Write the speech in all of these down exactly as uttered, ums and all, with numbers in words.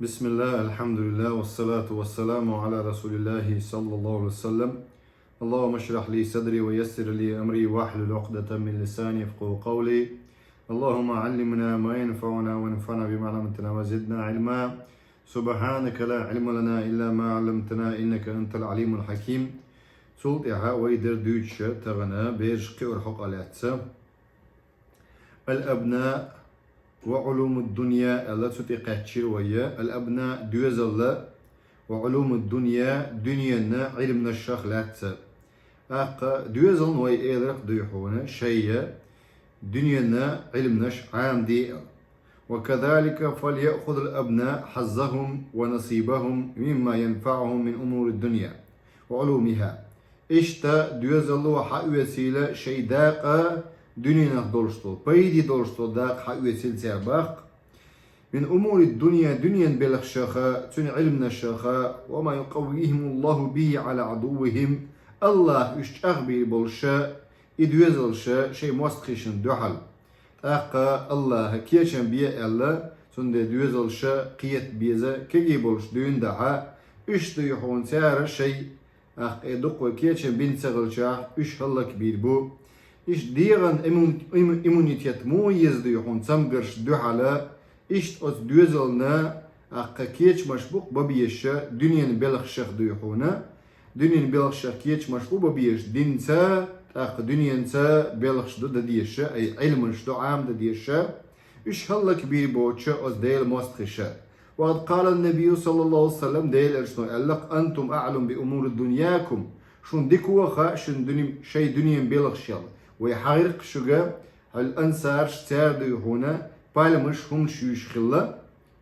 بسم الله، الحمد لله، والصلاة والسلام على رسول الله صلى الله عليه وسلم. اللهم اشرح لي صدري ويسر لي أمري واحلل عقدة من لساني يفقهوا قولي. اللهم علمنا ما ينفعنا وانفعنا بما علمتنا وزدنا علما. سبحانك لا علم لنا إلا ما علمتنا إنك أنت العليم الحكيم. Цул тӀаьхьа вай деррига дуьйцуш тахана бераш кхиорах хьокъехь лаьцна. الأبناء وعلوم الدنيا аьлла, цу тӀе кхаьччира вай. الأبناء доьзал, وعلوم الدنيا дуьненан Ӏилманашах лаьцна. ТӀаккха доьзална вай элира-кх дуй хьуна, шайна дуьненан Ӏилманаш Ӏамаде аьлла. وكذلك فليأخذ الأبناء حظهم ونصيبهم مما ينفعهم من أمور الدنيا وعلومها. Иштта доьзало хьаоьцийла шайн дакъа, дуьненах долуш долу, пайде долуш долу дакъа хьаоьцийла цара боху. من أمور الدنيا дуьненан белхашах, цуьнан Ӏилманашах, وما يقويهم الله به على عدوهم АллахӀа уьш чӀагӀбийр болуш, и доьзалш шайн мостагӀчунна дуьхьал. ТӀаккха АллахӀа кечам бе аьлла, цундела доьзалш кхета беза кегий болуш дуьйна дахьа, уьш дуй хьуна цара шайн, тӀаккха и дукха кечам бина ца хилчахь, уьш хӀаллакбийр бу. Иштта дегӀан имму-, имму-, иммунитет муха еза дуй хьуна цамгаршна дуьхьал, иштта оцу доьзална, тӀаккха кечамаш бу-кх бан безаш дуьненан белхашах дуй хьуна, дуьненан белхашах кечамаш бу бан безаш динца, тӀаккха дуьненца белхаш ду дан дезаш, ай Ӏилманаш ду Ӏамадан дезаш, уьш хӀаллакбийр боцуш оцу Делан мостагӀаша. وقد قال النبي صلى الله عليه وسلم Делан Элчано аьлла-кх: أنتم أعلم بأمور دنياكم шуна дика ваха шун дуьне-, шайн дуьненан белхашел. Вай хьахийра-кх шуьга, хьал ансарш цара дуй хьуна пальмаш хӀуманаш юьйш хилла,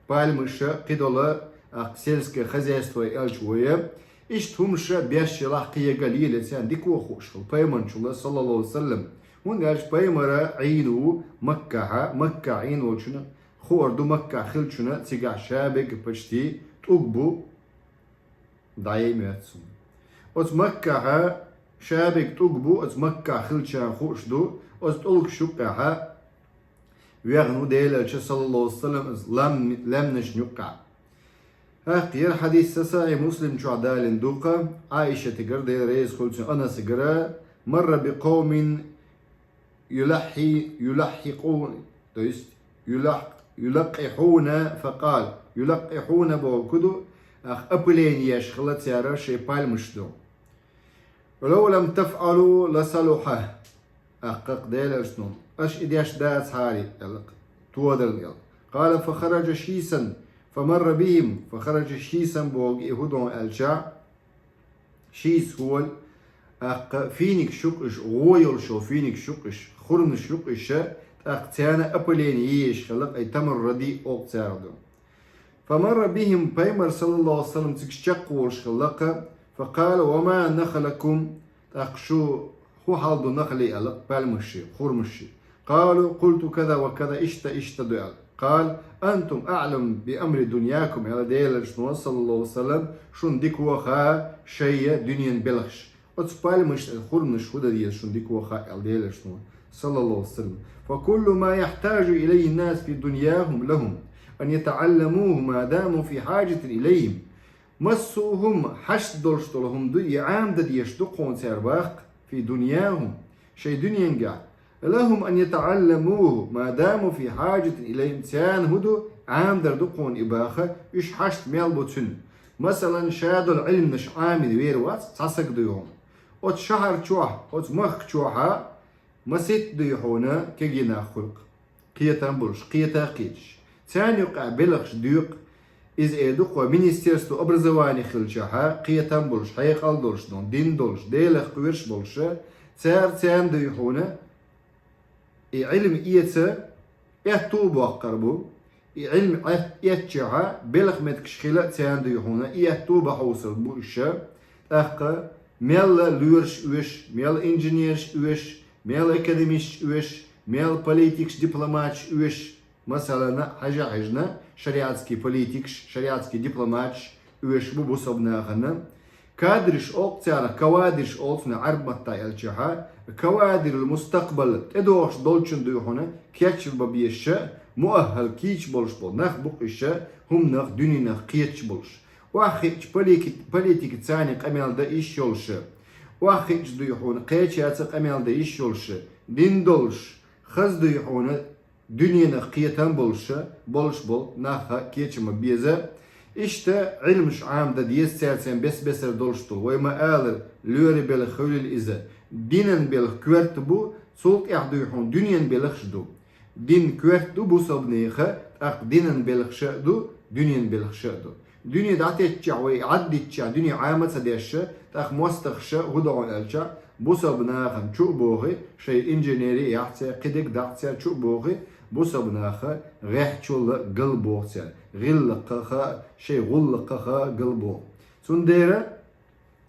пальмаша кхидолу, тӀаккха сельское хозяйство аьлча вай, иштта хӀумаша беш елахь кхин яга лелийла царна дика ваха хууш хилла пайхамарчул, саллаллаху алейхи ва саллям. ХӀунда аьлча пайхамара Ӏийна ву Маккахьа, Маккахь Ӏийна волчунна хуур ду, Маккахь хиллачунна цигахь шаберг почти тӀулг бу, дӀа а моьтту цунна. Оцу Маккахьа шаберг тӀулг бу, оцу Маккахь хиллачарна хууш ду, оцу тӀулгаш юккъехьа вехна ву Делан Элча, саллаллаху алейхи ва саллям, лам-, лаьмнашна юккъехь. ХӀокху хӀара хьадис Сахьихь Муслим чохь далийна ду-кх, Ӏайшатигара, Дела реза хуьлда цунна, Анасигара: مر بقوم يلحي-, يلحقون, то есть يلح-, يلقحون فقال, يلقحون бохург ду, тӀаккха опыление еш хилла цара шайн пальмаш ду. ولو لم تفعلوا لصلح. ТӀаккха Делан Элчано: «Аша и деш дацахьара», — аьлла-кх, тодарна аьлла. قال: فخرج شيثا فمر بهم. فخرج شيثا бохург и хӀун ду аьлча, шийс хӀун ду, тӀаккха финикаш ю-кх уьш, гӀо йолуш йолу финикаш ю-кх уьш, хурманаш ю-кх уьш, тӀаккха царна опыление еш хилла-кх, ай тамарради олу-кх царах ду. فمر بهم, пайхамар, саллаллаху алейхи ва саллям, цига чекхволуш хилла-кх, فقال: وما نخلكم, тӀаккха шу хӀун хьал ду нахли, аьлла-кх, пальмаши, хурмаши. قالوا: قلت كذا وكذا, иштта, иштта ду, аьлла. قال: أنتم أعلم بأمر دنياكم, аьлла Делан Элчано, саллаллаху алейхи ва саллям, шуна дика ваха шайн дуьненан белхаш. Оцу пальмаш, хурманаш хӀун дан деза шуна дика ваха, аьлла Делан Элчано, саллаллаху алейхи ва саллям. فكل ما يحتاج إليه الناس في دنياهم لهم أن يتعلموه ما داموا في حاجة إليه. Массо а хӀума, хьашт долуш долу хӀума ду, и Ӏамадан дезаш ду кхунна цара боху-кх, في دنياهم, шайн дуьненгахь. لهم أن يتعلموه ما داموا في حاجة إليه, царна хӀун ду, Ӏамадар ду кхунна и боху, уьш хьашт мел бу цуьнан. Масалан, ша долу Ӏилманаш Ӏамийна вер вац цхьа саг дуй хьуна. Оцу шахьар чохь, оцу махка чохьа масийтта дуй хьуна кегий нах хуьлу-кх, кхетам болуш, кхета а кхеташ. Царна юккъехь белхаш ду-кх, иза эр ду-кх вай, министерство образования хилчахьа, кхетам болуш, хьекъал долуш, дин долуш, Делах кхоьруш болуш, цара царна дуй хьуна и Ӏилма эца аьтту а боккхур бу. И Ӏилма эц-, эцчахьа, белхан меттигаш хила а царна дуй хьуна, и аьтту а бан хьовсур бу уьш. ТӀаккха мел лоьраш оьшу, мел инженераш оьшу, мел экономисташ оьшу, мел политикаш, дипломаташ оьшу. Масалана, хьажа а хьаьжна, шариатский политикаш, шариатский дипломаташ оьшу бу бусалба нахана. Кадриш олу-кх царах, кавадриш олу цунах Ӏарб маттахь аьлчахьа, кавадрул мустакъбал, тӀедогӀуш долчун дуй хьуна, кечбан безаш, муаххьал кийча болуш болу нах бу-кх уьш, хӀуманах, дуьненах кхеташ болуш. Охьахиъча политикаца къамел дан йиш йолуш. Охьахиъча дуй хьуна кхечаьрца къамел дан йиш йолуш. Дин долуш, хаза дуй хьуна дуьненах кхетам болуш, болуш болу нах кийча ма беза. Иштта Ӏилмаш Ӏамадан деза цаьрца бес-бесара долуш долу. Вай ма-аллара, лоьрийн белхах хуьлийла иза. Динан белхах коьрта бу, цул тӀаьхьа дуй хьуна дуьненан белхаш ду. Дин коьрта ду бусалба нехан, тӀаккха динан белхаш а ду, дуьненан белхаш а ду. Дуьне дӀатеттачохь вай Ӏаддитчохь, дуьне Ӏама ца деш, тӀаккха мостагӀаша хӀун до хьуна аьлча, бусалба нахана чу а бохий, шайн инженери а яхь цара, кхидерг дахь цара, чу а бохий, бусалба наха гӀеххьачул а галбоху цара, гӀиллакхах а, шайн гӀуллакхах а галбоху. Цундела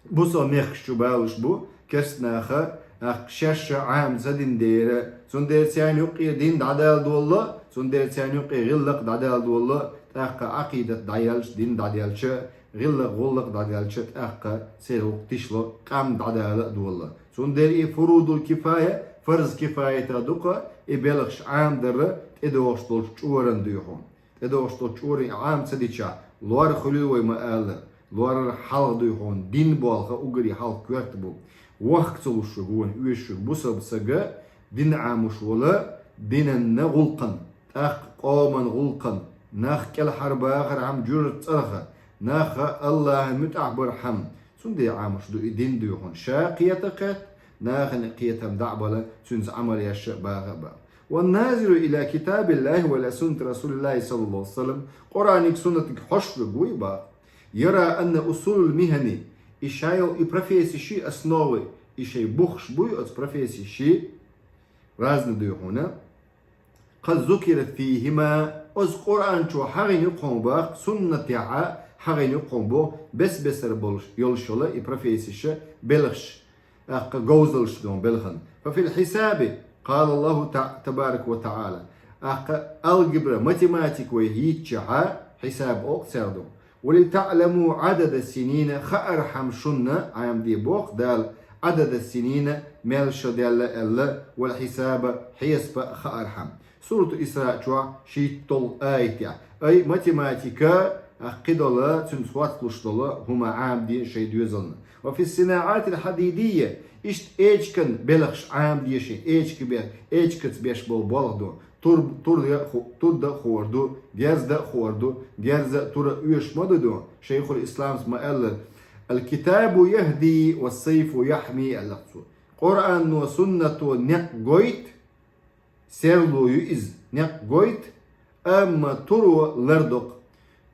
бусалба мехкаш чу балуш бу керста наха, тӀаккха шаьш а Ӏама ца дина дера, цундела царна юккъера дин дӀадала долу, цундела царна юккъе гӀиллакх дӀадала долу, тӀаккха Ӏакъидат дӀаелча, дин дӀаделча, гӀиллакх-гӀуллакх дӀаделча, тӀаккха церан гӀуллакх тишло, къам дӀадала а долу. Цундела и фурудул кифая, фарз кифаятах ду-кх, и белхаш Ӏамадар тӀедогӀуш долчу чкъурана дуй хьуна. ТӀедогӀуш долчу чкъурана Ӏама ца дича, лор хуьлийла вай ма-аллара, лорара хьалха дуй хьуна, дин болх уггаре хьалха коьрта бу. Вахка ца луш верг, вон оьшург бусалба стаг дин Ӏамош волу, динан гӀуллакхана, тӀаккха къоман гӀуллакхана, нах кӀелхьарбахархьама жуьжачу цӀарах, нах Аллахьан муьтӀахь бархьама, цундела Ӏамош ду и дин дуй хьуна. Ша кхета а кхетта, нахана кхетам дӀа а бала, цуьнца Ӏамал еш а баха а баха. والناظر إلى كتاب الله وإلى سنة رسول الله صلى الله عليه وسلم, Къуръаниг, суннатиг хьош верг вуй баха. يرى أن أصول المهن, и шайолу и профессиш, основы, и шайн бухаш буй оцу профессиш, разный дуй хьуна, قد ذكرت فيهما, оцу Къуръан чу хьахийна ю-кх хьуна баха, суннатехь хьахийна ю-кх хьуна боху, бес-бесара болуш, йолуш йолу и профессиш, белхаш, тӀаккха говзаллаш долу белхан. ففي الحساب قال الله تع-, تبارك وتعالى. ТӀаккха алгебра, математика вай хӀиттича, хьисаб олу-кх цаьрга. ولتعلموا عدد السنين, хаархьама шуна, Ӏамаде боху Дала, عدد السنين, мел шо даьлла аьлла, والحساب, хьесап а хаархьама. Сурату Исраъ чохь шийтталгӀа аятехь. Ай, математика, а, кхидолу, цуьнца хотталуш долу хӀума Ӏамаде шайн доьзална. وفي الصناعات الحديدية, иштта эчиган белхаш Ӏамаде шайн, эчиг бе-, эчигца беш болу болх ду. Тур, тур а ху-, тур дан а хуур ду, герз дан а хуур ду, герз а, тур а оьшуш ма ду ду. Шайхул Исламс ма-аллара: الكتاب يهدي والسيف يحمي, аьлла-кх цо. Къуръано, суннато некъ гойту, серло ю иза, некъ гойту, амма туро лардо-кх.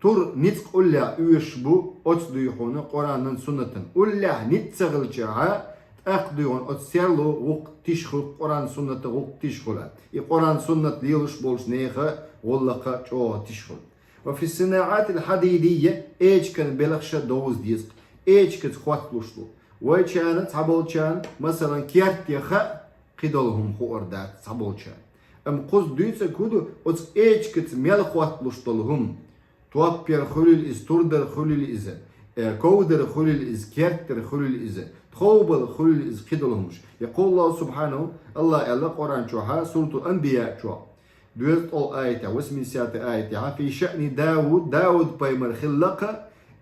Тур ницкъ уллехь оьшуш бу оцу дуй хьуна Къуръанан, суннатан. Уллехь ницкъ ца хилчахьа, тӀаккха дуй хьуна оцу серло гӀуллакх тиша хуьлу, Къуръан, суннатан гӀуллакх тиша хуьлу. И Къуръан, суннат лелош болчу нехан гӀуллакх чӀогӀа тиша хуьлу. وفي الصناعات الحديدية, эчиган белхаш а довза деза-кх. Эчигца хотталуш ду. Вайчарна, цхьаболчарна, масалан, керт яха а, кхидолу хӀума хуур дац цхьаболчарна. Амма кхуза дуьйцург хӀун ду, оцу эчигца мел хотталуш долу хӀума? Топ яр хуьлийла иза, тур дар хуьлийла иза, э, ков дар хуьлийла иза, керт дар хуьлийла иза, тховбал хуьлийла иза, кхидолу хӀумаш. يقول الله سبحانه, АллахӀа аьлла Къуръан чохьа, Суратул Анбияъ чохь, доьзткъалгӀа аятехь, восьмидесятый аятехь: في شأن داود, Дауд-пайхамар хилла-кх,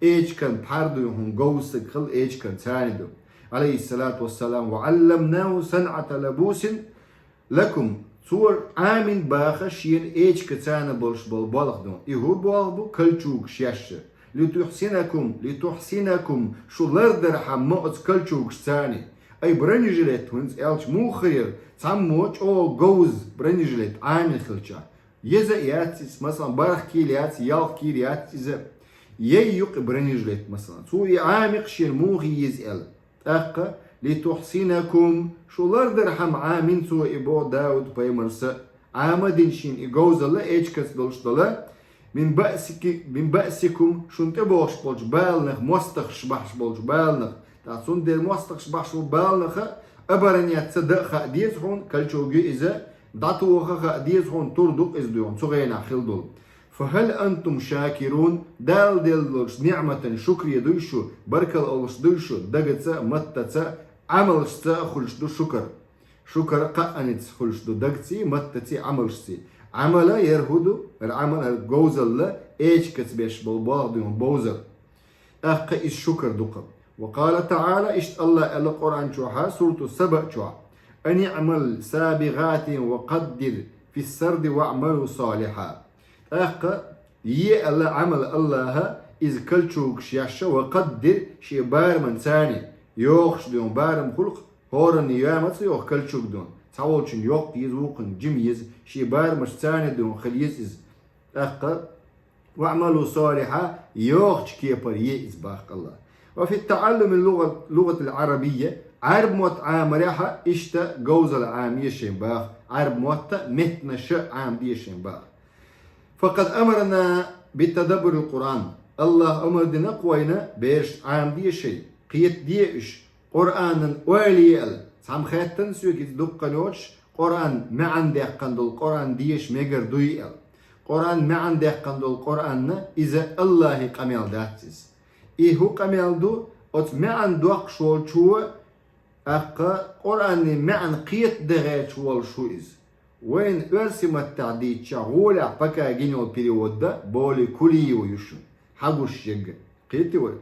эчиган пхьар дуй хьуна, говза стаг хилла, эчиган цани ду, عليه الصلاة والسلام: وعلمناه صنعة لبوس لكم. Цо Ӏамийна баха шена эчиган цани болуш болу болх ду. И хӀун болх бу? Кольчугаш еш. لتحصنكم, لتحصنكم, шу лардархьама оцу кольчугашца. Ай, бронежилет хӀинца аьлча муха хир яра, цхьаммо чӀогӀа говза бронежилет Ӏамийна хилча? Еза а яц иза, масалан, бархӀ кийла яц, ялх кийла яц иза. Яй ю-кх и бронежилет, масалан. Цо и Ӏами-кх шена муха еза аьлла. ТӀаккха: لتحصنكم, шу лардархьама Ӏамийна цо и, боху, Дауд-пайхамарс. Ӏама а дина шена и говзалла, эчигца долуш долу, من بأسك, من بأسكم, шуна тӀебогӀуш болчу баланах, мостагӀаш бахьаш болчу баланах. ТӀаккха цундела мостагӀаш бахьаш болу баланах а, обороняться дан а хаа деза хьуна, кольчуг ю иза, дӀатоха а хаа деза хьуна, тур ду-кх иза дуй хьуна, цу хенахь хилла долу. فهل أنتم شاكرون, Дала делла долчу ниӀматан шукре дуй шу, баркалла олуш дуй шу, дагца а, маттаца а, Ӏамалшца а хуьлуш ду шукр. Шукр кхаанца хуьлуш ду, дагций, маттаций, Ӏамалшций. Ӏамала яр хӀу ду, яр Ӏамала, яр говзалла, эчкаца беш бола болх ду, бовзар. ТӀаккха иза шукар ду-кх. وقال تعالى, иштта АллахӀа аьлла Къуръан чохь, сурату Саба чохь: «أن اعمل سابغات وقدر في السرد واعملوا صالحا». ТӀаккха е аьлла Ӏамал АллахӀа, иза кальчугаш еш, وقدر, шен барамца, йогӀуш ду барам хуьлу-кх, хӀоранна йоьма ца йогӀу кальчуг ду. Цхьаволчун йоккха еза, вукхун жима еза, шен барамца ду хила еза иза. ТӀаккха «واعملوا صالحا», йогӀучу кепара е иза, боху АллахӀа. وفي تعلم اللغة، اللغة العربية, Ӏаьрбийн мотт Ӏамарехь иштта говзалла Ӏамае шайна, боху, Ӏаьрбийн мотт а, меттанаш а Ӏамаде шайна, боху. فقد أمرنا بتدبر القرآن. АллахӀа амар дина-кх вайна, бераш, Ӏамаде шайна, кхетаде уьш, Къуръанан ойла е аьлла. Цхьамма хаьттина соьга, иза дуккха йоцуш, Къуръан маьӀна даьккхина долу, Къуръан деша мегар дуй аьлла. Къуръан маьӀна даьккхина долу Къуръан, иза АллахӀан къамел дац иза. И хӀун къамел ду, оцу маьӀна доккхуш волчо, тӀаккха Къуръанан маьӀна кхетаде гӀерташ волуш ву иза. Вайна оьрсийн маттахь дийцча, гӀолехь пока гина йолу перевод дан, более кулиево ю шуна, хьагуш ерг. Кхетий вай?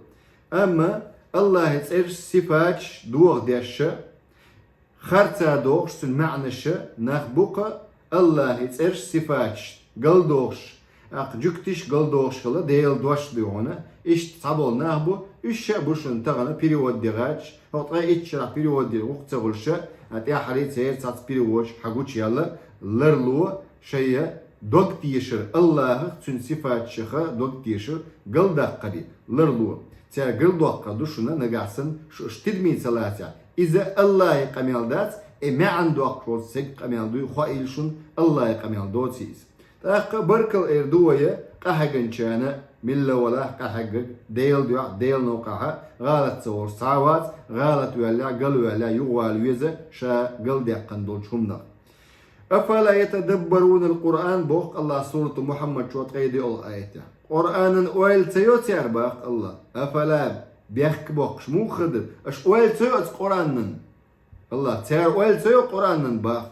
Амма АллахӀан цӀераш, сифаташ дохадеш, харца дохуш, цуьнан маьӀнаш нах бу-кх АллахӀан цӀераш, сифаташ галдохуш, тӀаккха жуьгтиш галдохуш хилла Делан дош ду хьуна, иштта цхьаболу нах бу, уьш а бу шуна тахана перевод де гӀерташ, хӀокху ткъе итт шарахь перевод дина гӀуллакх ца хуьлуш, а тӀаьххьара церан цхьацца переводаш хьагучуяьлла, ларло шайн дог тешар АллахӀах, цуьнан сифаташах дог тешар галдаккхаре, ларло. Цаьрга галдоккхур ду шуна нагахь санна, шу уьш тидаме ца лацахь. Иза АллахӀан къамел дац, и маьӀна доккхуш волчу стеган къамел дуй, хоийла шуна, АллахӀан къамел доций иза. ТӀаккха баркалла эр ду вай къахьегначарна, милла валахь къахьегнарг, Делан дуьхьа, Делан новкъахь гӀалат ца волуш цхьа а вац, гӀалат ваьллехь, гал ваьллехь, юхавала веза ша галдаьккхина долчу хӀуманах. «أفلا يتدبرون القرآن», боху АллахӀа сурату Мухьаммад чохь ткъе доьалгӀа аятехь. Къуръанан ойла ца йо цара, боху АллахӀа. «أفلا», бехк боккхуш муха хир дара, аша ойла ца йо оцу Къуръанан? АллахӀа, цара ойла ца йо Къуръанан, боху.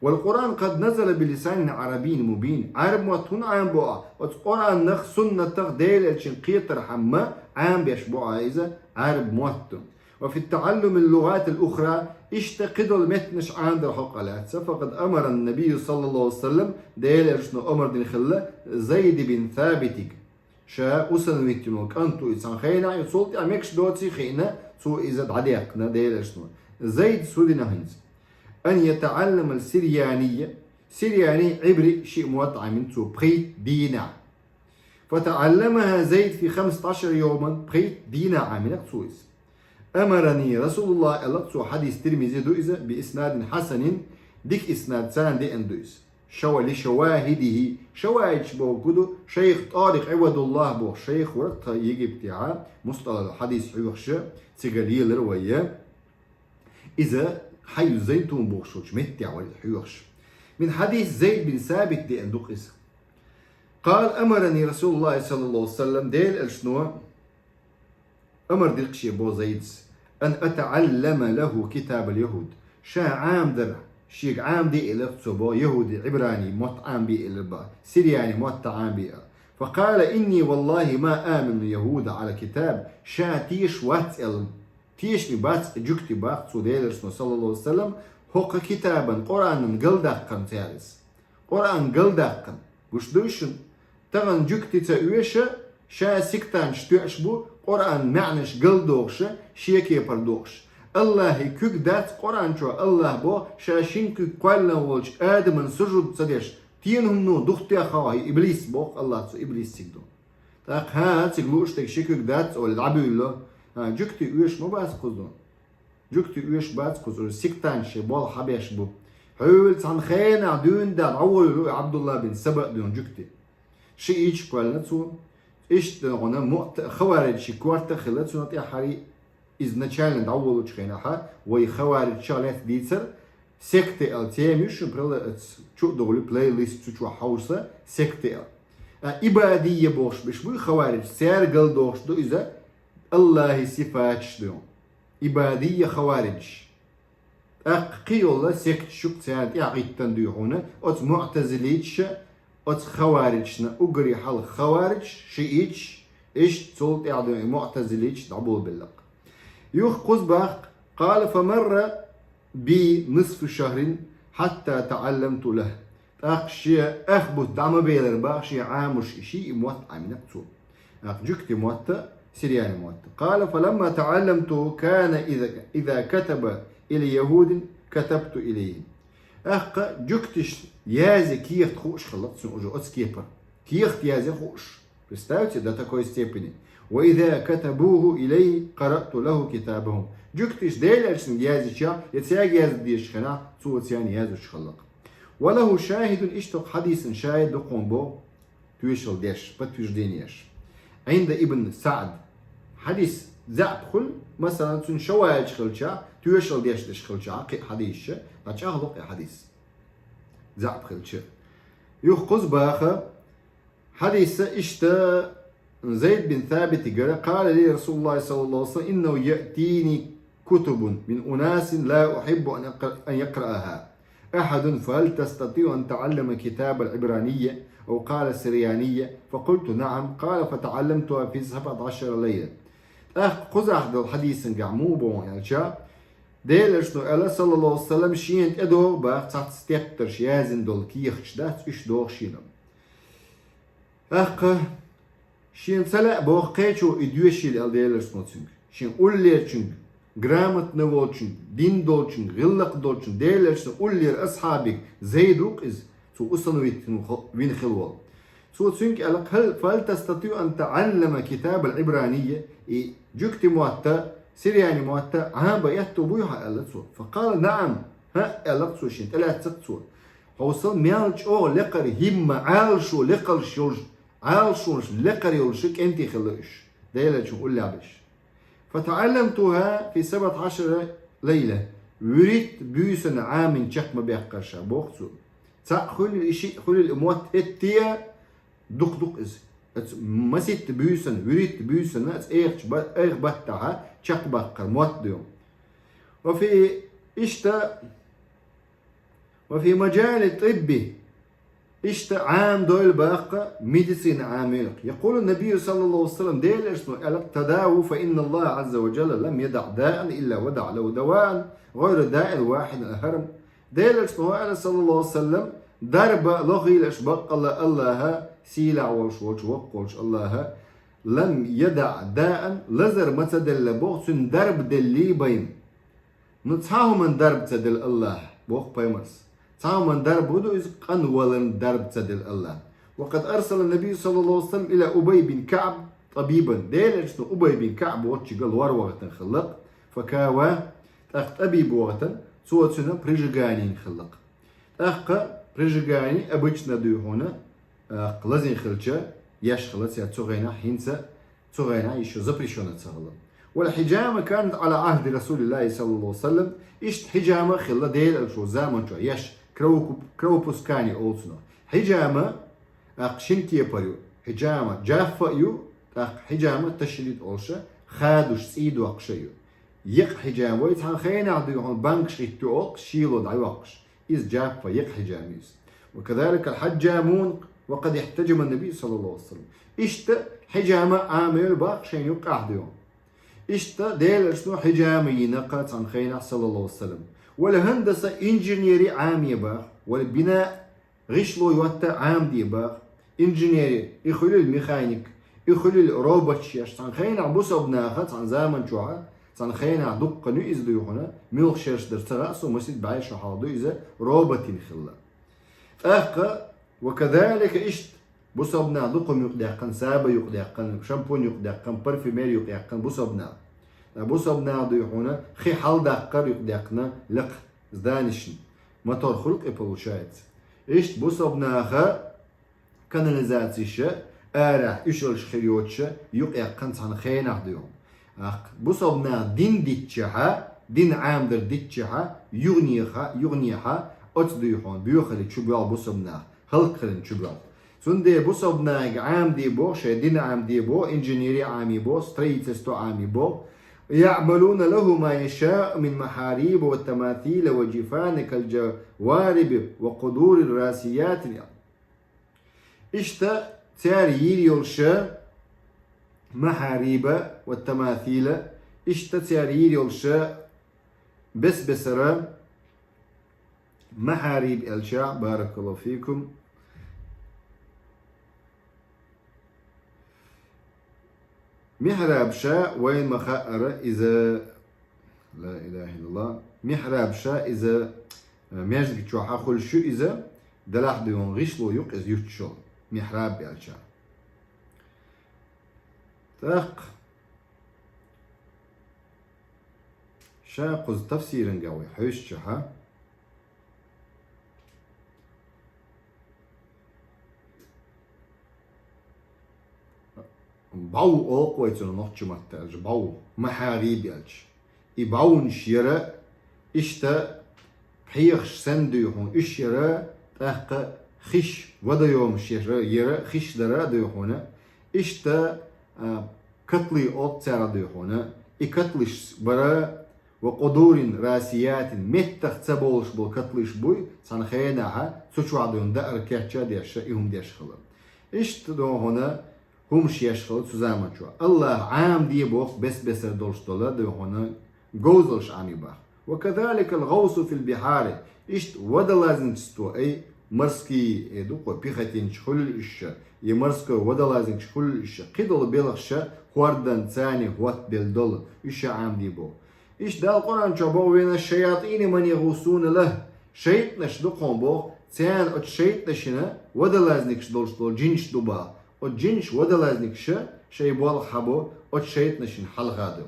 «والقرآن قد نزل بلسان عربي مبين». Ӏаьрбийн мотт хӀунда Ӏамабо Ӏа? Оцу Къуръанах, суннатах, Делан элчанах кхетархьама Ӏамабеш бу Ӏа иза, Ӏаьрбийн мотт ду. «وفي تعلم اللغات الأخرى», иштта кхидолу меттанаш Ӏамадар хьокъехь лаьцна, «فقد أمر النبي صلى الله عليه وسلم», Делан элчано амар дина хилла Зайд бин Сабитига. Ша усыновить йина кӀант ву иза, цхьана хенахь, и цул тӀаьхьа мегаш доций хиъна, цо иза дӀадаьккхина Делан элчано. Зайда хӀун дина хӀинца? «أن يتعلم السريانية», сирияни, Ӏибри шиъ мотт Ӏамийна цо пхийтта дийнахь. «فتعلمها زيد في خمسة عشر يوما», пхийтта дийнахь Ӏамийна-кх цо иза. «أمرني رسول الله», аьлла-кх цо, хьадис Тирмизи ду иза, «بإسناد حسن», дика иснадца деана ду иза. «شو-، لشواهده», шавахӀидаш бохург ду, шайх ТӀарикъ Ӏибадуллах боху шайх вара-кх тхан Египтехь, мусталахӀал хьадис хьоьхуш, цига лелара вай. Иза Хьайю Зайтун бохуш волчу меттехь вай хьоьхуш. «من حديث زيد بن ثابت» деана ду-кх иза. «قال: أمرني رسول الله صلى الله عليه وسلم», Делан элчано амар дира-кх шен бо Зайдас, «أن أتعلم له كتاب اليهود». Ша Ӏамадар, шега Ӏамаде элира-кх цо бо яхӀуди, Ӏибрани мотт Ӏамабе элира боху, сирияни мотт Ӏамабе аьлла. «فقال: إني والله ما آمن اليهود على كتاب». Ша тешаш вац аьлла, тешаме бац и жуьгти, боху цо, Делан элчано, саллаллаху Ӏалайхи ва саллам, хӀокху китабан, Къуръанан галдаьккхина цара иза. Къуръан галдаьккхина. Гуш дуй шуна? Тахана жуьгти ца оьшу, ша сектанташ тоьуш бу, Къуръанан маьӀнаш галдохуш, шен кепара дохуш. АллахӀан куьг дац Къуръан чохь, АллахӀа боху, ша шен куьг кхоьллина волчу Адаман сужуд ца деш, тӀена хӀумано духтехьа хьо, хӀай иблис, боху АллахӀа цу иблисцига ду. ТӀаккха хӀан цига лууш дерг ши куьг дац олий дӀабуьйлало? ХӀан, жуьгти оьшу ма бац кхуза ду. Жуьгти оьшу бац кхуза, уьш сектанташ шайн болх хьабеш бу. Хьуьлла цхьана хенахь дуьйна даьлла дӀаволавелла и Ӏабдулла бин Саба дуьйна жуьгти. Шиъ йича кхоьллина цо. Иштта дуьйна муъта-, хаварижийн корта а хилла цунна тӀаьххьара. Иза начальный дӀаволучу хенахьа, вай хаварижех лаьцна дийцар, секты аьлла тема ю шуна, прила-, аца чу а дугӀули, плейлист цу чохь хьовса, секты аьлла. А, ибадийя бохуш берш буй хаварижаш, цара галдохуш ду иза, АллахӀан сифаташ дуй. Ибадийя хаварижаш. ТӀаккха кхин йола секташ ю-кх, царна тӀехьа гӀиттина, дуй хьона, оцу муӀтазилиташа, оцу хаварижашна, уггаре хьалха хаварижаш, шиӀиташ, иштта цул тӀаьхьа дуй и муӀтазилиташ дӀаболабелла-кх. Юха кхуза боху: «قال فمر بي نصف شهر حتى تعلمت له». ТӀаккха шен ах бутт дӀа ма белира боху, шен Ӏамош и ший и мотт Ӏамийна-кх цо. ТӀаккха жуьгти мотт а, сирияни мотт а. «قال فلما تعلمته كان إذا، إذا كتب إلى يهود كتبت إليهم». ТӀаккха жуьгташна язъян кехат хууш хилла-кх цунна уже оцу кепара. Кехат язъян хууш. Представьте, до такой степени. «وإذا كتبوه إليه قرأت له كتابهم». Жуьгташа Делан Элчанга язъяьча, я цаьрга яздан дезачу хенахь, цо царна яздеш хилла-кх. «وله شاهد», иштта хӀокху хьадисан шахӀид ду-кх хьуна боху, тоьшалла деш, подтверждение еш. «عند ابن سعد». Хьадис заьӀап хуьлу, масала, цуьнан шаваьллачу хилча, тоьшалла деш деш хилча, кхин а хьадисаш, ткъа чӀагӀло-кх и хьадис. ЗаьӀап хилча. Юха кхуза боху, хьадис а иштта Зайд бин Сабитагара: «قال لي رسول الله صلى الله عليه وسلم: إنه يأتيني كتب من أناس لا أحب أن يقرأ، أن يقرأها أحد، فهل تستطيع أن تعلم كتاب العبرانية أو قال السريانية؟ فقلت: نعم. قال: فتعلمتها في سبعة عشر ليلة». ТӀаккха кхузахь долу хьадисан чохь муха боху аьлча, Делан Элчано аьлла, саллаллаху алейхи ва саллям, шена тӀедогӀу боху цхьацца тептарш, яздина долу кехаташ дац, уьш догӀу шена. ТӀаккха шена ца лаьа боху кхечо и доьшийла аьлла Делан Элчано цуьнга. Шен уллерчуьнга, грамотный волчуьнга, дин долчуьнга, гӀиллакх долчуьнга, Делан Элчанан уллера асхьабега, Зайд ву-кх иза, цо усыновить вина хилла волу. Цо цуьнга аьлла: «هل، فهل تستطيع أن تتعلم كتاب العبرانية؟» И жуьгти мотт а, сирияни мотт а Ӏамабан аьтто буй хьан, аьлла цо. «فقال: نعم». «ХӀаъ», аьлла цо, шена тӀелаьцна-кх цо. Хьовсал, мел чӀогӀа лекхара хӀимма, Ӏалашо лекхалш йолуш, Ӏалашонаш лекхара йолуш кӀентий хилла уьш, Делан Элчанан уллехь берш. «فتعلمتها في سبعة عشر ليلة». ВуьрхӀитта буьйсанна Ӏамийна чекх ма баьккхира ша, боху цо. Цхьаъ хуьлийла, шиъ хуьлийла и мотт хӀетте а, дукха ду-кх иза. Оцу маситта буьйсанна, вуьрхӀитта буьйсанна оцу айхачу ба-, айхьа баттахь чекхбаккхар мотт ду. «وفي», иштта, «وفي مجال الطب». Иштта Ӏамадойла боху, медицина Ӏамийла-кх. «يقول النبي صلى الله عليه وسلم», Делан Элчано аьлла-кх: «تداووا فإن الله عز وجل لم يدع داء إلا وضع له دواء غير داء واحد أحرم». Делан Элчано аьлла, саллаллаху алейхи ва саллям: «Дарба лохийла аша баккъалла, Аллаха, сийлахь волуш волчу, воккха волчу Аллаха, لم يدع داء, лазар ма ца делла, боху, цуьнан дарба деллий байна». Ну, цхьа хӀуманан дарба ца делла Аллаха, боху пайхамарс. Цхьа хӀуманан дарба хӀун ду иза? Къанваларан дарба ца делла Аллаха. «وقد أرسل النبي صلى الله عليه وسلم إلى أبي بن كعب طبيبا». Делан Элчано Убай бин КаӀб волчу чуьнга лор вахийтина хилла-кх, «فكاواه», тӀаккха тӀабиб вахийтина, цо цуьнан прижигани йина хилла-кх. ТӀаккха прижигани обычно, дуй хьуна, тӀаккха лазийна хилча, еш хилла цара цу хенахь, хӀинца цу хенахь ишо запрещённый ца хилла. «والحجامة كانت على عهد رسول الله صلى الله عليه وسلم». Иштта хьижама а хилла Делан Элчанан заман чохь еш, кровопу-, кровопускание олу цунах. Хьижама, тӀаккха шина кепара ю. Хьижама джаффа а ю, тӀаккха хьижама ташдид олуш а, хадош, цӀий доккхуш а ю. Екъа хьижама вай цхьана хенахь, дуй хьуна, бангаш хӀиттайо олу-кх, шело дӀайоккхуш. Иза джаффа, екъа хьижама ю иза. «وكذلك الحجامون وقد احتجم النبي صلى الله عليه وسلم». Иштта хьижама Ӏамийла боху шайна юккъехь, дуй хьуна. Иштта Делан Элчано хьижама йина-кх цхьана хенахь, саллаллаху алейхи ва саллям. «والهندسة», инженери Ӏамае боху. «والبناء», гӀишло йотта Ӏамаде боху. Инженери, и хуьлийла механик, и хуьлийла роботаш еш, цхьана хенахь бусалба наха, цхьана заман чохь, цхьана хенахь дуккха ю иза, дуй хьуна, муьлха шераш дара ца хаьа суна, масех бӀе шо хьалха ду иза, робот йина хилла. ТӀаккха, «وكذلك», иштта, бусалба наха дукха хӀума юкъадаьккхина, саба юкъадаьккхина, шампунь юкъадаьккхина, парфюмери юкъаяьккхина бусалба наха. Ткъа бусалба наха, дуй хьуна, хи хьалдаккхар юкъадаьккхина лекха зданешна. Мотор хуьлу-кх и, получается. Иштта бусалба наха канализацеш а, арахь уьшаллаш хир йоцуш а юкъаяьккхина цхьана хенахь, дуй хьуна. ТӀаккха бусалба наха дин дитчахьа, дин Ӏамадар дитчахьа, юханехьа, юханехьа оцу, дуй хьуна, боьхаллин чу боьлху бусалба нах, хӀаллакьхиларна чу боьлху. Цундела бусалба нахе Ӏамаде боху, шайн дин Ӏамаде боху, инженери Ӏамае боху, строительство Ӏамае боху, يعملون له ما يشاء من محاريب وتماثيل وجفان كالجوارب وقدور راسيات. Иштта цара йийр йолуш, محاريب وتماثيل, иштта цара йийр йолуш бес-бесара, محاريب аьлча, بارك الله فيكم. Михьраб ша вайна ма-хаъара иза, لا إله إلا الله, михьраб ша иза, э, маьждиг чохь хуьлуш ю иза, делахь дуьйхьун гӀишло юкъа иза юттуш йолу, михьраб аьлча. ТӀаккха ша кхуза тафсиранга вай хьоьстучохь, бӀов олу вай цунах нохчийн маттахь аьлча, бӀов, محاريب аьлча. И бӀовнаш яра, иштта пхьегӀаш санна дуй хьуна, уьш яра, тӀаккха хиш, водоемаш яра, яра, хиш дара дуй хьуна, иштта, а, котлы олу цара дуй хьуна, и котлыш бара, وقدور راسيات, меттах ца бовлуш болу котлыш буй, цхьана хенахь цу чохь дуй хьуна даар кечъян деш, и хӀума деш хилла. Иштта дуй хьуна хӀумаш еш хилла цу заманчохь. АллахӀа Ӏамаде боху бес-бесара долуш долу дуй хьуна говзалш Ӏамий боху. وكذلك الغوص في البحار. Иштта водолазникашца, ай, морские, э, ду-кх, пехотинцаш хуьлийла уьш, я морской водолазникаш хуьлийла уьш, кхидолу белхаш хӀордан царна хӀоттабелла долу, уьш Ӏамаде боху. Иштта Дала Къуръан чохь боху: «ومن الشياطين من يغوصون له». ШайтӀанаш ду-кх боху, царна оцу шайтӀанашна водолазникаш долуш долу джинаш ду боху. Оцу джинаш водолазникаша шайн болх хьабо, оцу шайтӀанашна хьалха ду.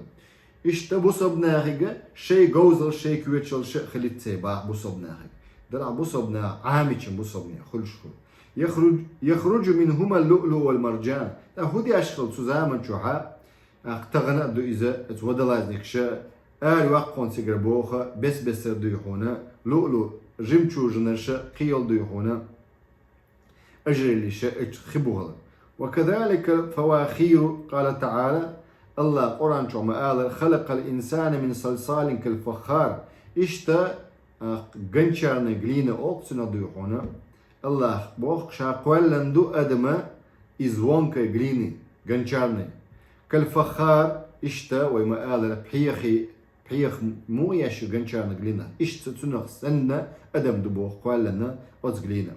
Иштта бусалба нахе шайн говзалш, шайн коьчалш а хилийта ца боху бусалба нахе. Делахь бусалба наха Ӏамийча бусалба нехан хуьлуш хуьлу. يخرج، يخرج منهما اللؤلؤ والمرجان. ТӀаккха хӀун деш хилла цу заманчохь, тӀаккха тахана а ду иза, оцу водолазникаша, ара йоккхунна цигара боху, бес-бесара дуй хьуна, луълу, жемчужинаш а, кхин йолу дуй хьуна, ажреллиш а, оцу хи бухала. وكذلك الفواخر، قال تعالى, АллахӀа Къуръан чохь ма-аллара: «خلق الإنسان من صلصال كالفخار». Иштта, а, гончарная глина олу цунах дуй хьуна. АллахӀа боху, ша кхоьллина ду адама из звонкой глины, гончарной. كالفخار, иштта вай ма-аллара пхьегӀа, пхьегӀа муха еш ю гончарная глина, иштта цунах санна адам ду боху кхоьллина оцу глинах.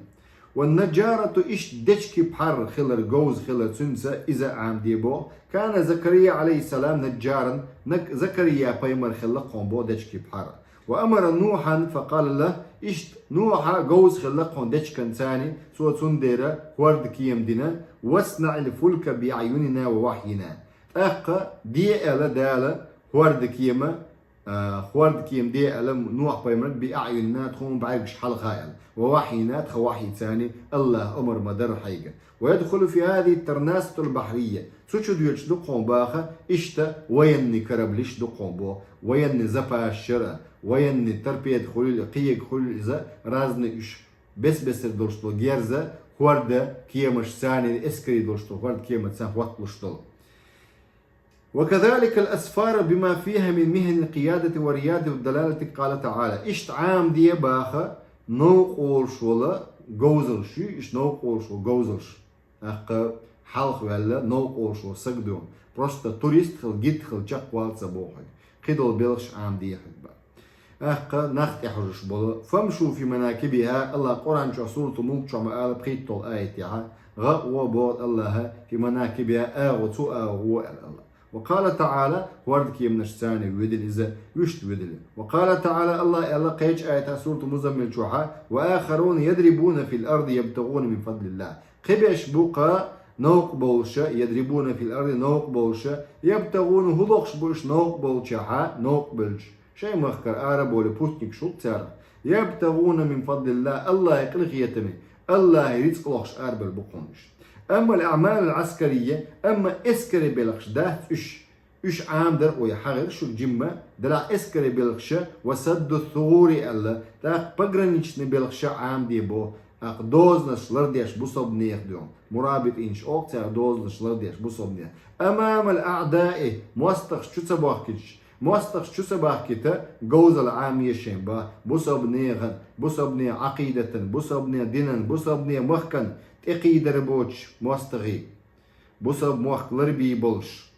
والنجارة, иштта дечки пхьар хилар, говза хилар цуьнца, иза Ӏамаде боху. كان زكريا عليه السلام نجارا, Нак-, Закария пайхамар хилла-кх боху дечки пхьар. وأمر نوحا فقال له, иштта Нухьа говза хилла-кх дечкан царна, цо цундела хӀордан кема дина: «واصنع الفلك بأعيننا ووحينا». ТӀаккха де аьлла Дала хӀордан кема, а, хӀордан кема де аьлла Нухь пайхамарга: «بأعيننا», тхуна бӀаьргаш хьалха аьлла, «ووحينا», тхан вахьйица, АллахӀа омра ма-дарра хьайга. ويدخل في هذه الترناسة البحرية. Цу чу доьдуш ду-кх боху иштта военный кораблиш ду-кх боху, военный запасаш яра, военный торпеда хуьлийла, кхин ерг хуьлийла иза, разный уьш бес-бесара долуш долу герз, хӀордан кемаш царна, эскари долуш долу хӀордан кеман царна хӀотталуш долу. وكذلك الأسفار بما فيها من محن القيادة والريادة والدلالة، قال تعالى. Иштта Ӏамаде боху новкъа волуш волу говзалш, иштта новкъа волуш волу говзалш. ТӀаккха хьалха ваьлла новкъа волуш волу саг ду. Просто турист хила, гид хила чекхвала ца боху хьоьга. Кхидолу белхаш Ӏамаде хьоьга боху. ТӀаккха нах тӀехьожуш болу. «فامشوا في مناكبها», АллахӀа Къуръан чохь Суратул Мулк чохь ма-аллара пхийтталгӀа аят тӀехь. ГӀа а гӀо боху АллахӀа, «في مناكبها», агӀо, цу агӀо гӀо аьлла АллахӀа. وقال تعالى, хӀордан кеманаш царна воьдийла иза, вуьшта воьдийла. وقال تعالى, АллахӀа аьлла кхечу аятехь Суратул Музаммил чохь: «وآخرون يضربون في الأرض يبتغون من فضل الله». Кхиберш бу-кх новкъа болуш, «يضربون في الأرض», новкъа болуш, «يبتغون», хӀун лохуш бу уьш новкъа болчехь, новкъа болуш. Шайн махкара ара а бовлий, путникаш хӀутту цара. «يبتغون من فضل الله», АллахӀан къинхетаме, АллахӀан рицкъ лохуш арабевлла бу-кх уьш. «أما الأعمال العسكرية», амма эскаре белхаш дац уьш. Уьш Ӏамадар вай хьахийра шуьга жимма, делахь эскаре белхаш, «وسد الثغور» аьлла, тӀаккха пограничный белхаш Ӏамаде боху, ТӀаккха дозанаш лардеш бусалба нехан дуьхьа. МурабитӀинаш оха цара дозанаш лардеш бусалба нехан. أمام الأعداء, мостагӀаш чу ца бохкийташ, мостагӀаш чу ца бахкийта, говзал Ӏамаеш бац бусалба нехан, бусалба нехан Ӏакъидатан, бусалба нехан динан, бусалба нехан махкан тӀекхийдар боцуш мостагӀий. Бусалба мохк ларбе болуш.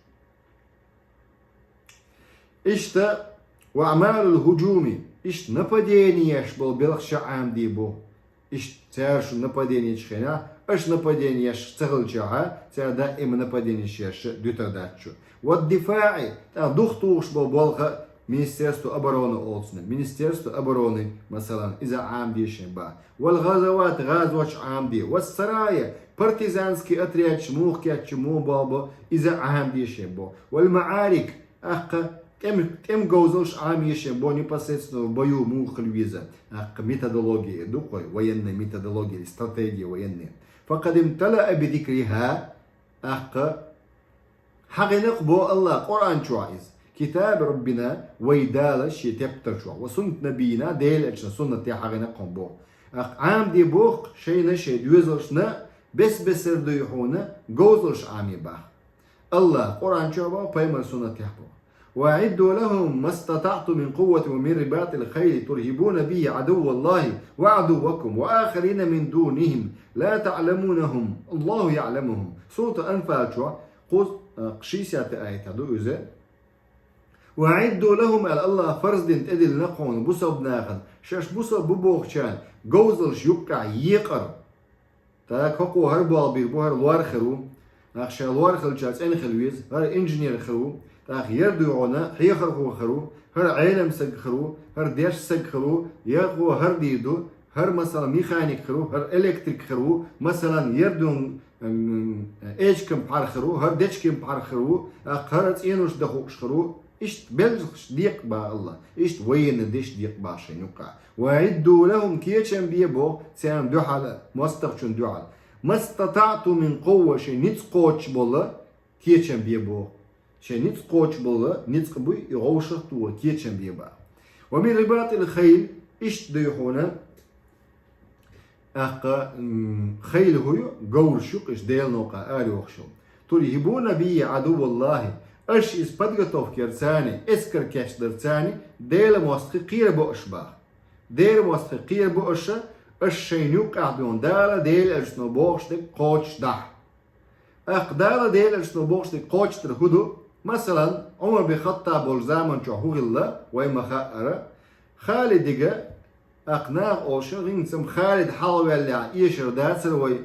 Иштта, وأعمال الهجوم, иштта нападени еш болу белхаш а Ӏамаде бу. Иштта цара шун нападени ечу хенахь, аша нападени еш ца хилчахьа, цара даима нападени еш дуьтур дац шу. والدفاع, тӀаккха духатухуш болу болх а Министерство обороны олу цунах. Министерство обороны, масалан, иза Ӏамаде шен бац. والغزوات, гӀазоташ Ӏамаде. والسرايا, партизанский отрядаш муха кечйина, муха болх бо, иза Ӏамаде шен бо. والمعارك, тӀаккха тӀем-, тӀеман говзалш Ӏамаде шен бо, непосредственно в бою муха хила веза. ТӀаккха методология ду кхой, военная методология или стратегия военная. فقد امتلأ بذكرها, тӀаккха хьахийна-кх бо Аллах Къуръан чохь иза. كتاب ربنا, вай Дала шен тептар чохь, وسنة نبينا, Делан элчанан суннате хьахийна-кх хьуна бо. ТӀаккха Ӏамаде боху шайна, шайн доьзалшна, бес-бесара дуй хьуна, говзалш Ӏамаде боху. Аллах Къуръан чохь боху, пайхамар суннатехь боху. وأعدوا لهم ما استطعتم من قوة ومن رباط الخيل ترهبون به عدو الله وعدوكم وآخرين من دونهم لا تعلمونهم الله يعلمهم. Суратул Анфал чохь кхуз-, а, шестидесятый аят ду иза. وأعدوا لهم, аьлла Аллах, фарз дина тӀедиллина-кх хьуна бусалба нахана, шаьш бусалба бу бохучарна говзалш юккъехь екъар. ТӀаккха хӀокхо хӀара болх бийр бу, хӀара лор хир ву. ТӀаккха ша лор хилча цӀена хила веза, хӀара инженер хир ву. ТӀаккха яра дуй хьуна хьехархо хир ву, хӀара Ӏелам саг хир ву, хӀара дешна саг хир ву, яра хӀара дийр ду, хӀара, масала, механик хир ву, хӀара электрик хир ву, масалан, яра дуй, м, эчкам пхьар хир ву, хӀара дечкам пхьар хир ву, тӀаккха хӀара цӀенош дан хууш хир ву. Иштта белхаш декъа боху Аллах. Иштта военный деш декъа боху шайн юккъехь. وأعدوا لهم, кечам бе боху царна дуьхьал, мостагӀчунна дуьхьал. ما استطعتم من قوة, шайн ницкъ кхочуш болу кечам бе боху. Шайн ницкъ кхочуш болу ницкъ буй, и вовшах а тухуш кечам бе боху. ومن رباط الخيل, иштта дуй хьуна, тӀаккха, м, хайл хӀу ю, говраш ю-кх уьш, Делан новкъа арайохуш йолу. ترهبون به عدو الله, аша иза подготовка ярца, эскар кечдарца Делан мостагӀий кхера бо аша боху. Делан мостагӀий кхера бо аша, аша шайна юккъехь дуьйна Дала, Делан элчано бохуш дерг кхочушдахь. ТӀаккха Дала, Делан элчано бохуш дерг кхочушдар хӀу ду? Масалан, Ӏумар бин Хаттаб волчу заман чохь хӀу хилла, вай ма хаьара, Халидига, тӀаккха наха олуш, гӀингцам Халид хьалаваьллехь, эшар дацара вай.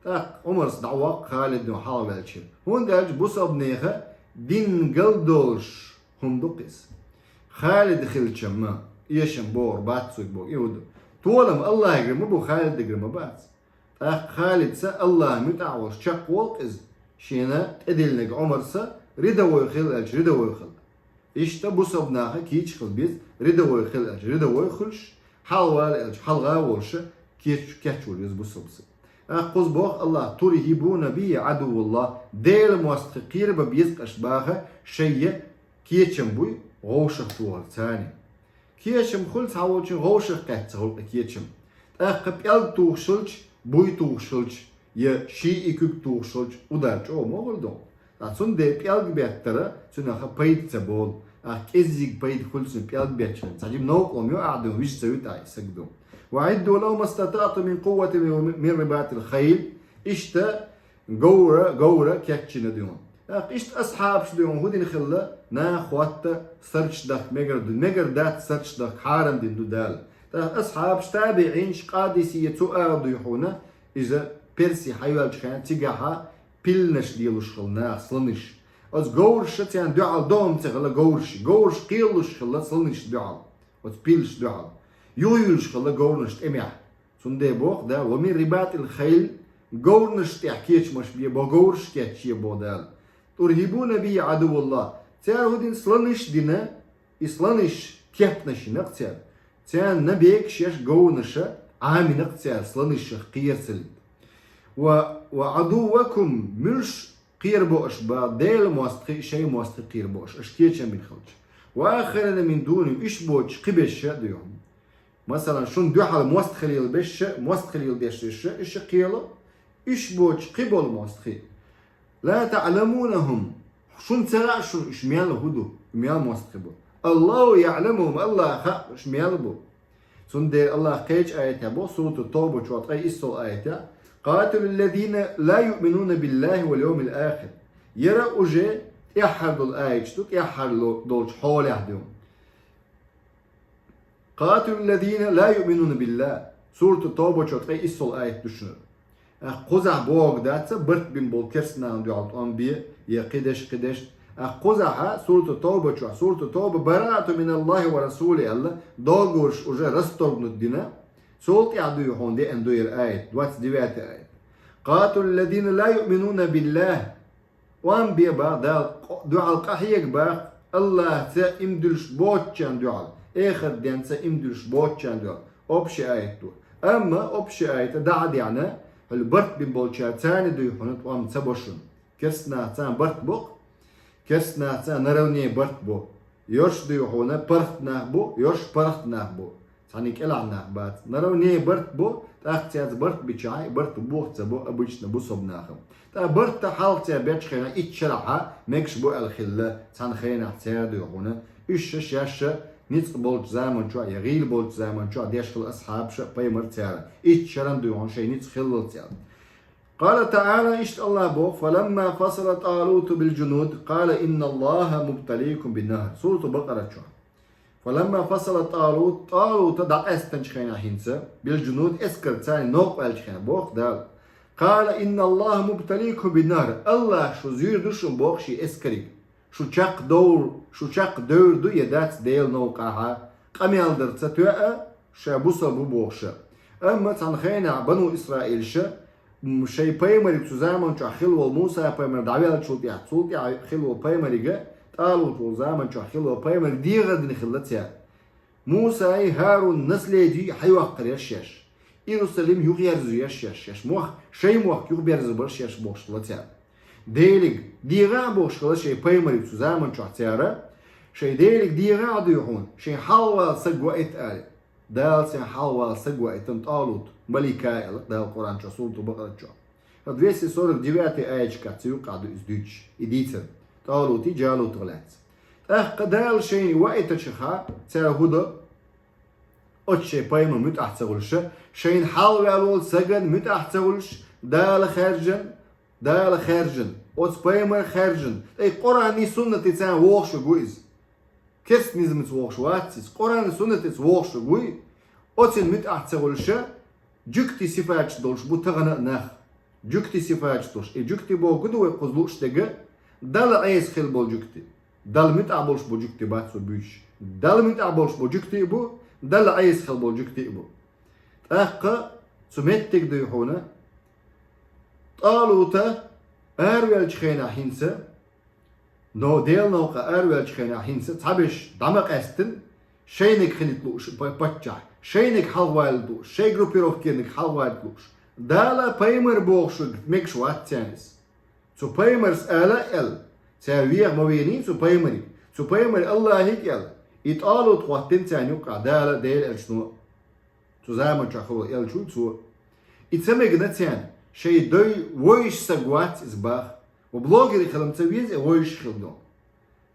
ТӀаккха Ӏумарс дӀавоккху Халидна хьалаваьлча. ХӀунда аьлча бусалба нехан дин галдолуш хӀума ду-кх иза. Халид хилча-м, эшам богӀур бац цуьнга боху, и хӀу ду. Толам Аллахьигара ма бу, Халидигара ма бац. ТӀаккха Халидца Аллахьан муьтӀахь волуш чекхволу-кх иза, шена тӀедиллинарг Ӏумарса рядовой хила аьлча, рядовой хила. Иштта бусалба наха кийча хила беза, рядовой хила аьлча, рядовой хуьлуш, хьалавала аьлча, хьалха а волуш, кеч-, кечвала веза бусалба стаг. ТӀаккха кхуза боху Аллах: ترهبون به عدو الله, Делан мостагӀий кхера бан беза-кх аша боху, шайн кечам буй вовшах тухарца. Кечам хуьлу цхьаволчун, вовшах кхетта ца хуьлу кхин кечам. ТӀаккха пӀелг тухуш хилча, буй тухуш хилча, я ший и куьг тухуш хилча, удар чӀогӀа ма хуьлу доху. Ткъа цундела пӀелг беттара цуьнах пайда ца болу. ТӀаккха кӀеззиг пайда хуьлу цуьнан пӀелг беттачун. Цхьа жима новкъа лом ю ахь дуьйна, вижа ца вуьту ахь и саг дуьйна. وأعدوا لهم ما استطعتم من قوة ومن رباط الخيل. Иштта говра, говра кечйина дуьйна. ТӀаккха иштта асхьабаш дуьйна хӀу дина хилла, наха хотта сардаш дахка мегар ду, мегар дац сардаш дахка, хьарам дина ду Дала. ТӀаккха асхьабаш, табиӀинаш, Къадисия цу ала дуй хьуна, иза Перси хьайоьллачу хенахь цигахьа пилланаш лелош хилла наха, слонаш. Оцу говраша царна дуьхьал догӀма ца хилла говраш, говраш кхелалуш хилла слонашна дуьхьал, оцу пиллашна дуьхьал. Юхаюьйлуш хилла говраш тӀемехь. Цундела боху Дала: ومن رباط الخيل, говраш тӀехь кечамаш бе боху, говраш кечъе боху Дала. ترهبون به عدو الله. Цара хӀу дина, слонаш дина, и слонаш кепанаш йина-кх цара. Царна бегаш еш говраша Ӏамийна-кх цара, слонашах кхера ца лита. و، وعدوكم, муьлш кхера бо аша боху, Делан мостагӀий, шайн мостагӀий кхера бо аша, аша кечам бина хилча. وآخرين من دونهم, уьш боцуш кхин берш а дуй хьуна. Масала, шун дуьхьал мост хилийла беш, мост хилийла деш, иша, иша кхело, иш боч кхи болу мост хи. لا تعلمونهم. Шун ца хаьа шун иш мел хӀу ду, мел мост хи бу. الله يعلمهم, Аллах хаьа иш мел бу. Цундела Аллах кхеча аятехь бо, Сурату Тавба чохь ткъе иссол аятехь: قاتلوا الذين لا يؤمنون بالله واليوم الآخر. Яра уже тӀаьххьара долу аяташ ду, тӀаьххьара долчу хьолехь ду. قاتلوا الذين لا يؤمنون بالله. Сурату Тавба чохь ткъе иссол аят ду шуна. Ах, кхузахь боху дац, барт бина болу керстанахна дуьхьал тӀом бе, я кхидеш, кхидеш. Ах, кхузахьа, Сурату Тавба чохь, Сурату Тавба, براءة من الله ورسوله аьлла, договорш уже расторгнут дина. Цул тӀаьхьа дуй хьуна деана дуй аят, двадцать девятый аят. قاتلوا الذين لا يؤمنون بالله. ТӀом бе бах Дала, къо-, дуьхьал къахьега бах Аллахца иман дуьллуш боцчарна дуьхьал, эхарт денца иман дуьллуш боцчарна дуьхьал. Общий аят ду. Амма общий аят дӀа а деана, хӀуьлла барт бина болчара царна дуй хьуна тӀом ца бо шуна. Керстанахь царна барт бо-кх, керстанахь царна наравне барт бо. Йорш дуй хьуна паргӀат нах бу, йорш паргӀат нах бу. Цхьаьна кӀелахь нах бац. Наравне барт бу, тӀаккха цаьрца барт бичахь, и барт боху ца бо обычно бусалба нахам. ТӀаккха барт хьалха цара бечу хенахь итт шарахьа мегаш бу аьлла хилла, цхьана хенахь цара дуй хьуна. Уьш ша шаьш ша ницкъ болчу заман чохь я гӀийла болчу заман чохь деш хилла асхьабаша пайхамар цара. Итт шаран дуй хьуна шайн ницкъ хиллалц аьлла. قال تعالى, иштта Аллах боху: فلما فصل طالوت بالجنود قال إن الله مبتليكم بنهر. Сурату Бакъара чохь. فلما فصل طالوت, ТӀалута дӀакъаьстинчу хенахь хӀинца, بالجنود, эскар царна новкъа ваьлчу хенахь, боху Дала. قال إن الله مبتليكم بنهر. Аллах шу зуьйр ду шун боху шен эскариг. Шу чекхдовр, шу чекхдевр ду я дац Делан новкъахьа, къамел дар ца тоьа, ша бусалба бу боху ша. Амма цхьана хенахь бану Исраилша, м, шайн пайхамариг цу заман чохь хилла волу Муса пайхамар дӀавеллачул тӀаьхьа, цул тӀаьхьа хилла волу пайхамарига ТӀалут волу заман чохь хилла волу пайхамариг дегӀар дина хилла цара. Мусай, ХӀарун наследие хьайоккхур яра шаьш. Иерусалим юхаерзор яра шаьш, шаьш мох, шайн мохк юхаберзор бара шаьш бохуш хилла цара. Делиг дегӀа а бохуш хилла шайн пайхамариг цу заман чохь цара, шайн Делиг дегӀа а дуй хьуна, шайн хьалхавала саг ваийта аьлла. Дала церан хьалхавала саг ваийтина ТӀалут, Малика аьлла Дала Къуръан чохь, Сурату Бакъара чохь. Ткъа двести сорок девятый аяташкахь цу юккъехь ду иза дуьйцуш, и дийцар, ТӀалутий, Жалутах лаьцна. ТӀаккха Дала шайна ваийтачахьа, цара хӀун до? Оцу шайн пайхамарна муьтӀахь ца хуьлуша, шайна хьалхаваьлла волу сагана муьтӀахь ца хуьлуш, Дала хаьржина, Дала хаьржина, оцу пайхамар хаьржина, тӀе Къуръанний, суннатий царна вохуш ву иза. Керстанизмаца вохуш вац иза, Къуръанний, суннатаца вохуш ву. Оцунна муьтӀахь ца хуьлуша, жуьгтий сифаташ долуш бу тахана а нах. Жуьгтий сифаташ долуш. И жуьгтий бохург ду вай кхуза лууш дерг, Далла Ӏеса хилла болу жуьгтий. Далла муьтӀахь болуш болу жуьгтий бац цо буьйцуш. Далла муьтӀахь болуш болу жуьгтий а бу, Далла Ӏеса хилла болу жуьгтий а бу. ТӀаккха цу меттиг дуй хьуна, ТӀалута араваьллачу хенахь хӀинца, но Делан новкъа араваьллачу хенахь хӀинца цхьаберш дӀа ма къаьстина, шайниг хилийта лууш па-, паччахь, шайниг хьалхавалийта лууш, шайн группировкениг хьалхавалийта лууш. Дала пайхамар бохуш верг мегаш вац царна иза. Цу пайхамарс ала а аьлла, цара веха ма вений цу пайхамариг. Цу пайхамар Аллахьиг а аьлла, и ТӀалут хӀоттийна царна юккъехь Дала, Делан элчано. Цу заман чохь хилла элча ву цо. И ца мегна царна, шайн дой вевзаш саг вац иза баха. Ва блогер хила ма ца веза, и вевзаш хилла ду.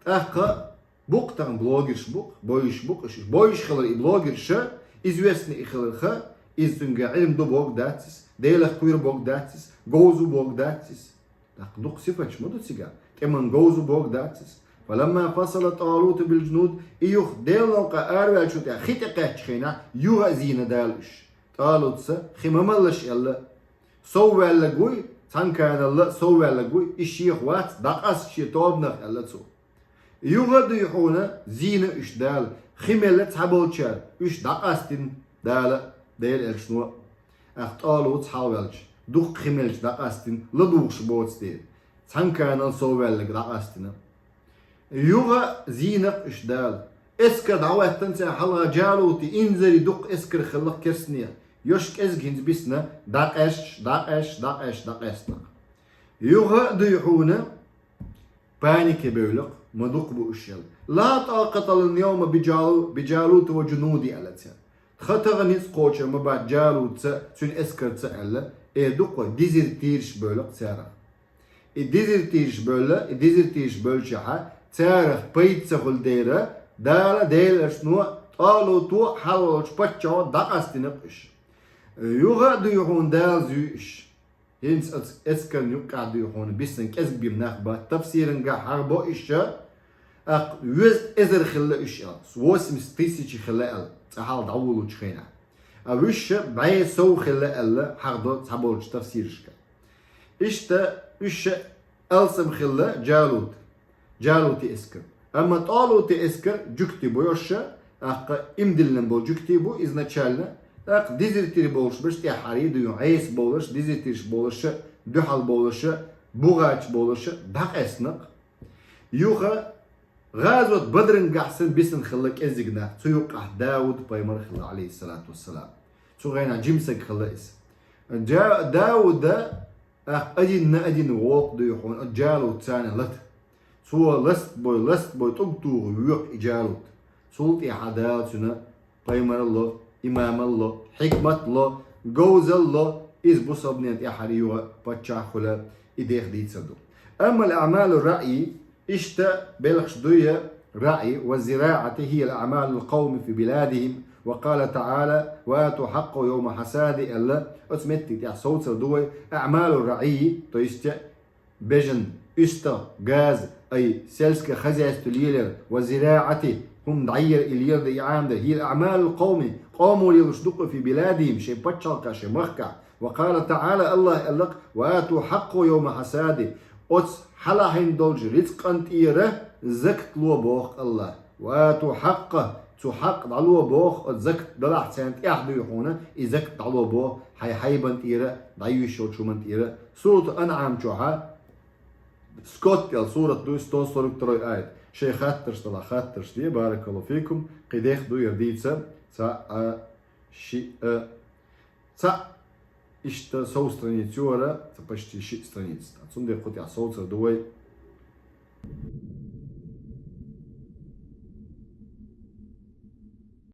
ТӀаккха бу-кх тахана блогерш бу-кх, бевзаш бу-кх уьш. Бевзаш хилар и блогерша, известный и хиларха, иза цуьнга Ӏилма ду бохург дац иза, Делах кхоьру бохург дац иза, говза ву бохург дац иза. ТӀаккха дукха сифаташ ма ду цигахь, тӀеман говза ву бохург дац иза. فلما فصل طالوت بالجنود, и юха Делан новкъа араваьллачул тӀаьхьа хи тӀекхаьччу хенахь, юха а зийна Дала уьш. ТӀалутца хи ма маллаш аьлла. Сов ваьлларг вуй, цхьана каналла а сов ваьлларг вуй, и шех вац, дӀакъаста шен тобанах аьлла цо. Юха а дуй хьуна, зийна уьш Дала, хи мелла цхьаболчара, уьш дӀакъастийна Дала, Делан элчано. Ах, ТӀалут хьалаваьлча, дуккха хи мелча дӀакъастийна, ладугӀуш боцу дела. Цхьана каналла сов ваьлларг дӀакъастийна. Юха а зийна-кх уьш Дала. Эскар дӀахӀоьттина церан хьалха Жалути, инзаре дуккха эскар хилла-кх керстанех. Йош кӀезиг хӀинца бисна, дӀакъаьсташ, дӀакъаьсташ, дӀакъаьсташ, дӀакъаьстина-кх. Юха а дуй хьуна, панике бевлла-кх, ма дукха бу уьш аьлла. لا طاقة لنا اليوم بجالو-، بجالوت وجنوده аьлла цара. Ха тахан ницкъ кхочур ма бац Джалутца, цуьнан эскарца аьлла, эр ду-кх вай, дезертираш бевлла-кх царах. И дезертираш бевлла, и дезертираш бевллачохь, царах пайда ца хуьлу дела, Дала, Делан Элчано, ТӀалуто а, хьалхалчу паччахьо дӀакъастийна-кх уьш. Юха а дуй хьуна Дала зуьй уьш. ХӀинца оцу эскарна юккъехь дуй хьуна, биснарг кӀезиг бен нах бац, тафсирангахь хьахабо уьш, тӀаккха везткъа эзар хилла уьш аьлла, восемьдесят тысячи хилла аьлла, цкъа хьалха дӀаволучу хенахь. Ткъа уьш бӀе сов хилла аьлла, хьахадо цхьаболчу тафсирашкахь. Иштта уьш алсам хилла Джалут, Джалутан эскар. Амма ТӀалутан эскар жуьгтий бу уьш, тӀаккха иман диллина болу жуьгтий бу изначально, тӀаккха дезертир болуш берш тӀаьххьара дуй хьуна, Ӏеса бовларш, дезертираш бовларш, дуьхьал бовларш, бухача бовларш дӀакъаьстина-кх. Юха гӀазот Бадрангахь санна бисина хилла кӀеззиг нах, цу юккъехь Дауд пайхамар хилла, Ӏалайхиссалату вассалам. Цу хенахь жима стаг хилла иза. Джа-, Дауда тӀаккха один на один воккху дуй хьуна оцу Джалутца царна лата. Цо ластбой, ластбой тӀулг туху воькху и Джалут. Цул тӀаьхьа Дала цуьнан пайхамаралло, имамалло, хьикматло, говзалло, иза бусалбанийн тӀаьххьара юха паччахь хуьлу, и дех дийцар ду. Амма ал-аъмалу раъи, иштта белхаш дуй раъи, ва зираъати хӀия аъмалул къавми фи биладихим, ва къала таъала, ва ату хьаккъаху йовма хьасади аьлла, оцу меттиг тӀехь совцар ду вай, аъмалу раъи, то есть бежан, уьстагӀ, газа, ай, сельское хозяйство лелар, ва зираъати, хӀума дӀайер, и леладар, и Ӏамадар, хӀия аъмалул къавми, къомо лелош ду-кх фи биладихим, шайн пачхьалкхехь, шайн махкахь. Ва къала таъала, АллахӀа аьлла-кх, ва ату хьаккъаху йовма хьасади, оцу хьалахьийна долчу рицкъан тӀера закат ло боху АллахӀа. Ва ату хьаккъаху, цу хьакъ дӀало боху, оцу закат далахь царна тӀехь дуй хьуна, и закат дӀало боху, хьайн хьайбан тӀера, дӀаюьйш йолчу хӀуман тӀера. Сурату Анъам чохьа, Скот аьлла сурат ду, сто сорок второй аят. Шайн хаттарш далахь, хаттарш де, баракаллаху фикум, кхин дех ду яра дийца, цхьаъ, шиъ, цхьаъ, иштта сов страница ю хӀара, цхьа почти шиъ страница. Цундела кху тӀехь совцар ду вай,